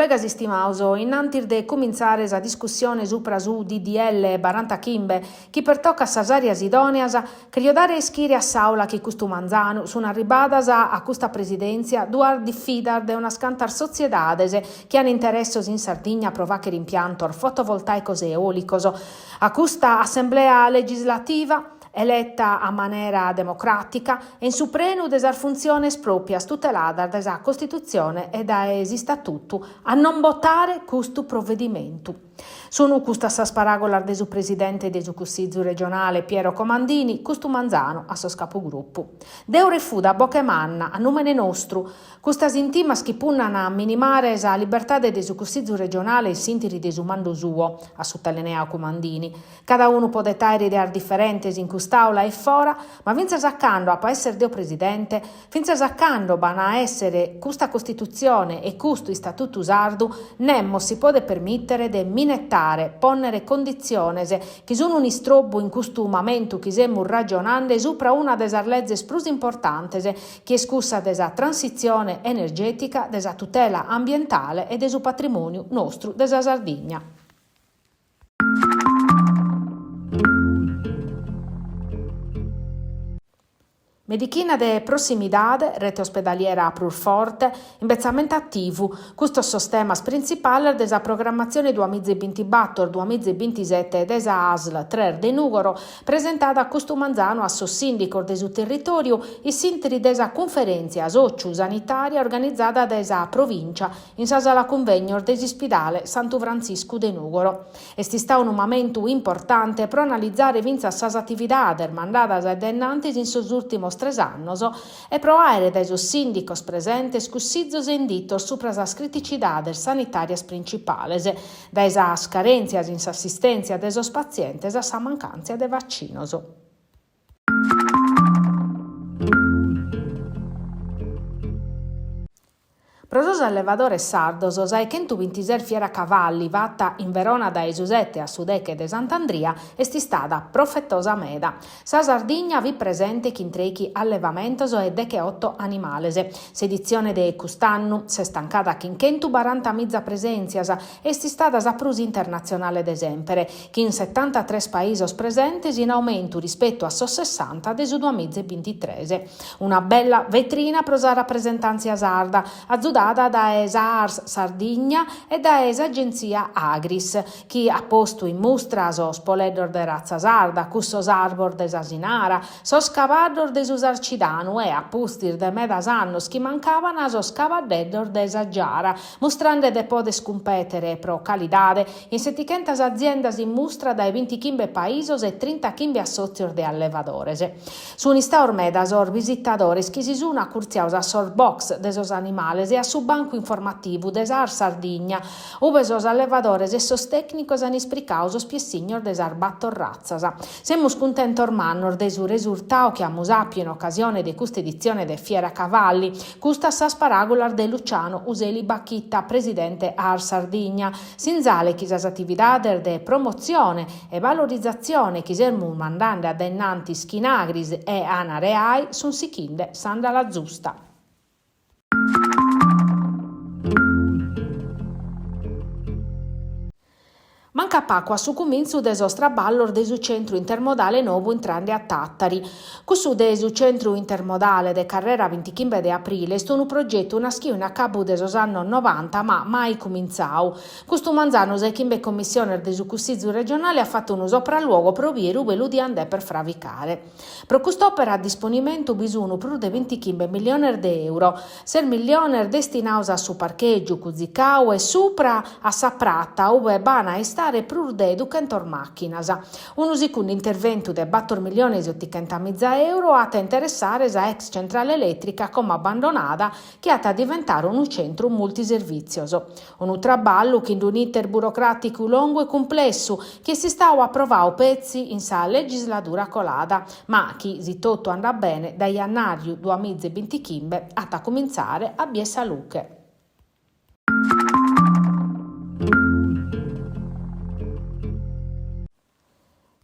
Collegas istimados, in antis de cumintzare sa discussione supra su DDL barantachimbe chi pertocat sas àreas idòneas, Cherio dare a ischire a s'Àula chi custu manzanu sun arribadas a custa presidèntzia duas difidas de unas cantas sotziedades chi an interessos in Sardigna pro fàghere impiantos fotovoltàicos e eòlicos. A custa Assemblea legislativa, eleta a manera democràtica e in su prenu de sas funtziones pròpias tuteladas dae sa Costitutzione e dae s'Istatutu, a non botare custu provedimentu. Sunu custas sas paràgulas de su presidente de su Cussizu regionale Piero Comandini custu manzanu a sos capugrupu. Deo refudo a boche manna, a nùmene nostru, custas intimas chi punnan a minimare sa libertade de su Cussizu regionale in s'ìnteri de su mandu suo, at sutalineadu Comandini. Cada unu podet àere ideas diferentes in cust'àula e fora, ma fintzas a cando apo a èssere deo presidente, fintzas a cando b'an a èssere custa Costitutzione e custu Istatutu sardu, nemos si podet permìtere de minetare, pònnere conditziones chi sun un'istrobbu in custu mamentu chi semus ragionande supra una de sas lezes prus importantes, chi est cussa de sa transitzione energètica, de sa tutela ambientale e de su patrimòniu nostru de sa Sardigna. Medichina de prossimidade, rete ospedaliera prus forte, imbetzamentu ativu, custos sos temas printzipales de sa programmatzione duamiza e bintibator duamiza e bintisete de sa ASL tres de Nùgoro, presentada custu manzanu a sos sìndicos de su territòriu in s'ìnteri de sa cunferèntzia sòtziu-sanitària organizada dae sa Provìncia in sa sala cunvegnos de s'ispidale Santu Frantziscu de Nùgoro. Est istadu unu mamentu importante pro analizare fintzas sas atividades mandadas a dae innantis in sos ùrtimos tres annos e pro àere dae sos sìndicos presentes cussizos e inditos supra sas criticidades sanitàrias principales, dae sas carèntzias in s'assistèntzia de sos patzientes a sa mancàntzia de vacinos. Pro sos allevadores sardos, sa 'e chentubintises Fieracavalli, fata in Verona dae su sete a su deche de Sant'Andria, est istada profetosa meda. Sa Sardigna fit presente chin treichi allevamentos e decheoto animales. S'editzione de cust'annu s'est tancada chin chentubarantamiza presèntzias e est istada sa prus internatzionale de semper, chin setantatres paisos presentes in aumentu rispetu a sos sessanta de su duamiza e bintitres. Una bella vetrina pro sa rapresentàntzia sarda, azudada dae sa Ars Sardigna e dae s'agentzia Agris, chi at postu in mustra sos poleddos de ratza sarda, cussos arbos de s'Asinara, sos cabaddos de su Sarcidanu e, a pustis de medas annos chi mancaban, sos cabaddeddos de sa Giara, mustrande de poder cumpètere pro calidade in setichentas aziendas in mustra dae bintichimbe paisos e trintachimbe assòtzios de allevadores. Sun istados meda sos bisitadores chi si sun acurtziados a sos box de sos animales e a su bancu informativu de sa Ars Sardigna, ube sos allevadores e sos tècnicos an ispricadu sos piessignos de sas bator ratzas. Semus cuntentos mannos de su resurtadu chi amus àpiu in ocasione de custa editzione de Fieracavalli. Custas sas paràgulas de Luciano Useli Bacchitta, presidente Ars Sardigna, sinzale chi sas atividades de promotzione e valorizatzione chi semus mandande a dae innantis chin Agris e Anareai sunt sichinde s'àndala zusta. Mancat pacu a su cumintzu de sos traballos de su centru intermodale nobu intrande a Tàtari. Cussu de su centru intermodale de carrera bintichimbe de aprile est unu progetu naschiu in acabu de sos annos novanta ma mai cumintzau. Custu manzanu sa 'e chimbe commissiones de su Cussizu regionale at fatu unu sopralluogo pro bier ube lu dian deper fravicare. Pro cust'òpera a disponimentu bi sun prus de bintichimbe milliones de euro, ses milliones destinados a su parchègiu cuzicadu e supra a sa prata ube b'an a istare prus de duchentos màchinas. Unu segundu interventu de bator milliones e otichentamiza euro at a interessare sa ex centrale elètrica como abbandonada chi at a diventare unu centru multiservìtzios. Unu traballu chin un'iter burocràticu longu e cumplessu chi est istadu aprovadu petzi in sa legisladura colada, ma chi, si totu andat bene, dae jannàriu duamiza e bintichimbe at a cumintzare a bier sa luche.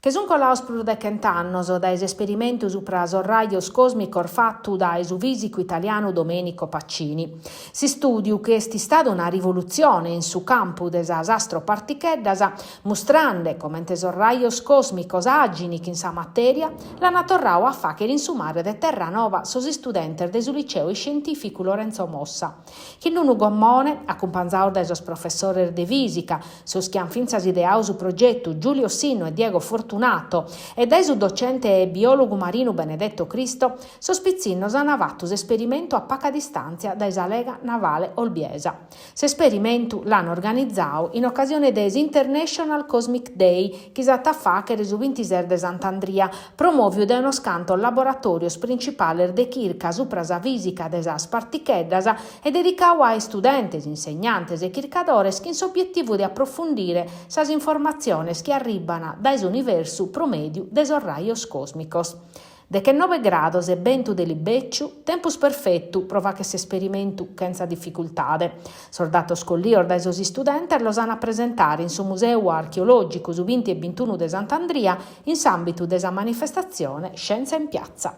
Che sun colados prus de chent'annos dae s'esperimentu supra sos rajos còsmicos fatu dae su fìsicu italianu Domenico Pacini. S'istùdiu, chi est istadu una rivolutzione in su campu de sas astroparticheddas, mustrande comente sos rajos còsmicos agin chin sa matèria, l'an torradu a fàghere in su mare de Terranova sos istudentes de su liceu iscientìficu Lorenzo Mossa. Chin unu gommone, acumpanzados dae sos professores de fìsica, sos chi an fintzas ideadu su progetu Giulio Sinno e Diego Fortunato, e dae su docente e biòlogu marinu Benedetto Cristo, sos pitzinnos an fatu s'esperimentu a paca distàntzia dae sa Lega Navale Olbiesa. S'esperimentu l'an organizadu in ocasione de s'International Cosmic Day chi s'at a fàghere su bintises de Sant'Andria, promòviu dae unos cantos laboratòrios principales de chirca supra sa fìsica de sas particheddas e dedicadu a istudentes, insegnantes e chircadores chin s'obietivu de aprofundire sas informatziones chi arribban dae s'universu pro mèdiu de sos rajos còsmicos. Dechenobe grados e bentu de libèciu, tempus perfetu pro fàghere s'esperimentu chentza dificultade. Sos datos collios dae sos istudentes los an a presentare in su Museu Archeològicu su binti e bintunu de Sant'Andria in s'àmbitu de sa manifestatzione Scienza in Piazza.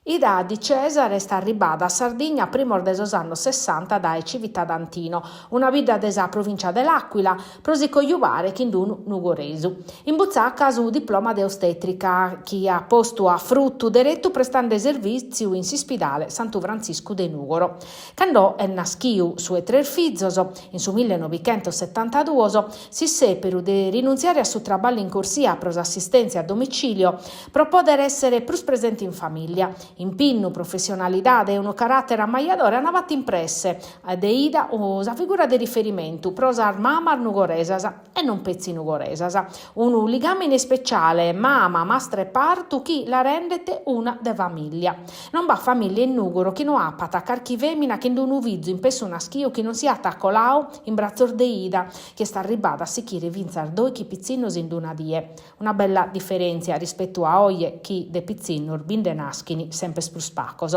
Ida Di Cesare est arribada a Sardigna a primos de sos annos sessanta dae Civita d'Antino, una bidda de sa provìncia de L'Aquila, pro si cojubare chin unu nugoresu. In butzaca su diploma de ostètrica, chi at postu a frutu deretu prestande servìtziu in s'ispidale Santu Frantziscu de Nùgoro. Cando est naschiu su 'e tres fizos, in su millenovichentossetantaduos, s'issèperu de rinuntziare a su traballu in corsia pro s'assistèntzia a domicìlio, Pro pòdere èssere prus presente in famìllia, impinnu, professionalidade e unu caràtere ammajadore ant fatu in presse de Ida sa figura de riferimentu pro sas mamas nugoresas e non petzi nugoresas. Unu ligàmine ispeciale mama, mastra 'e partu chi la rendet una de famìllia. Non b'at famìllia in Nùgoro chi no apat carchi fèmina chin unu fizu in pessu naschiu chi non siat coladu in bratzos de Ida, chi est arribbada a sichire fintzas dòichi pitzinnos in una die. Una bella diferèntzia rispetu a oje chi de pitzinnos bi nde naschin semper prus pacos.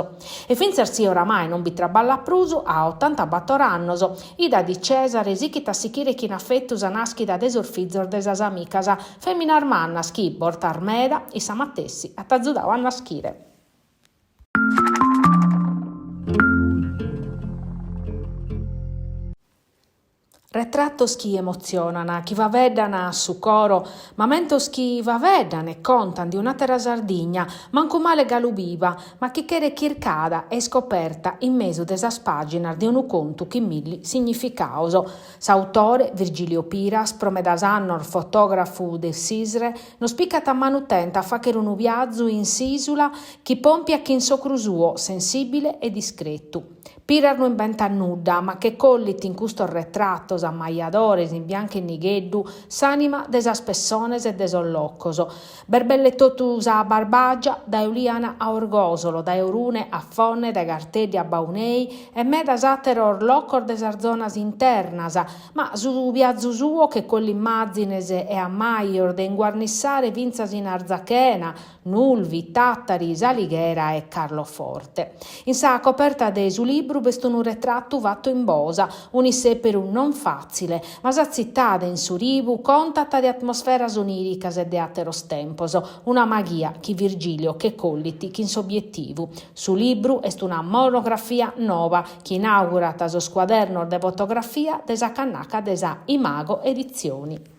E fintzas si oramai non bi traballat prus, a otantabator annos, Ida Di Cesare sichit a sichire chin afetu sa naschida de sos fizos de sas amicas, feminas mannas chi, bortas meda, issa matessi at azudadu a naschire. Retratos chi emotzionan, chi faeddan a su coro, mamentos chi faeddan e contan de un'àtera Sardigna, mancu male galu biva, ma chi cheret chircada e iscoperta in mesu de sas pàginas de unu contu chin milli significados. S'autore, Virgilio Piras, pro medas annos fotògrafu de s'Isre, nos picat a manu tenta a fàghere unu viazu in s'ìsula chi pòmpiat chin s'ocru suo sensìbile e discretu. Piras no imbentat nudda, ma che collit in custos retratos ammajadores in biancu e nigheddu s'ànima de sas pessones e de sos locos. B'est belle totu sa Barbàgia, dae Ulìana a Orgòsolo, dae Orune a Fonne, dae Garteddi a Baunei e medas àteros locos de sas zonas internas, ma su biazu suo che collit màzines e ammajos de inguarnissare fintzas in Arzachena, Nulvi, Tàtari, S'Alighera e Carloforte. In sa coperta de su libru b'est unu retratu fatu in Bosa, un'issèperu non fàtzile, ma sa tzitade in su ribu contat de atmosferas onìricas e de àteros tempos, una maghia chi Virgilio che collit chin s'obietivu. Su libru est una monografia noba chi inàugurat sos cuadernos de fotografia de sa cannaca de sa Imago Edizioni.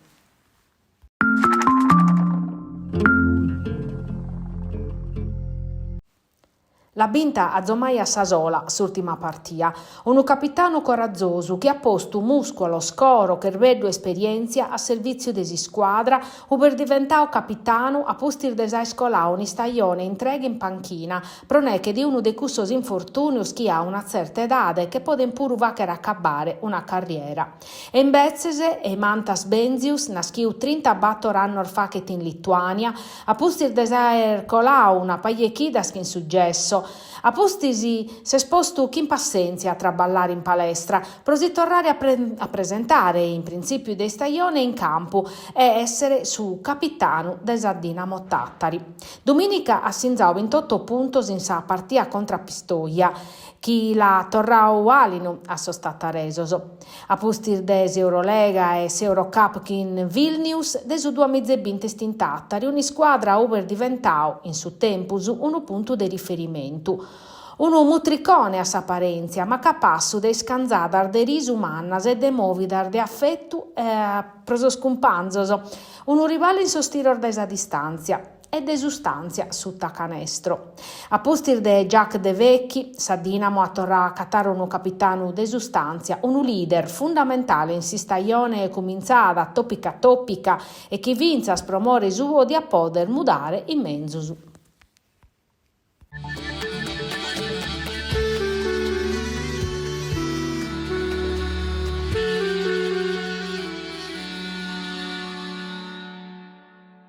L'at binta azomai a sa sola s'ùrtima partia. Unu capitanu corazosu chi at postu mùsculos, coro, cherbeddu e esperièntzia a servìtziu de s'iscuadra, ube est diventadu capitanu a pustis de s'aer coladu un'istajone intrega in panchina, pro neche de unu de cussos infortùnios chi a una tzerta edade che podent puru fàghere acabbare una carriera. E imbetzes, Eimantas Benzius, naschiu trintabator annos faghet in Lituània, a pustis de s'aer coladu una paja 'e chidas chin su gesso, a pustis s'est postu chin passentzia a traballare in palestra pro si torrare a presentare in printzìpiu de istajone in campu e èssere su capitanu de sa Dinamo Tàtari. Dumìnica at sinzadu bintotto puntos in sa partia contra Pistoia. chi l'at torradu àlinu a sos tataresos. A pustis de s'Eurolega e s'Eurocup chin Vilnius, de su duamiza e binti est in Tàtari, un'iscuadra ube est diventadu, in su tempus, unu puntu de riferimentu. Unu mutricone a s'aparèntzia, ma capassu de iscanzadas de risu mannas e de mòvidas de afetu pro sos cumpanzos, unu rivale in sos tiros dae sa distàntzia e de sustàntzia suta canestro. A pustis de Jack Devecchi, sa Dinamo at torradu a acatare unu capitanu de sustàntzia, unu leader fundamentale in s'istajone cumintzada tòpica tòpica e chi fintzas pro more suo diat pòdere mudare in menzus.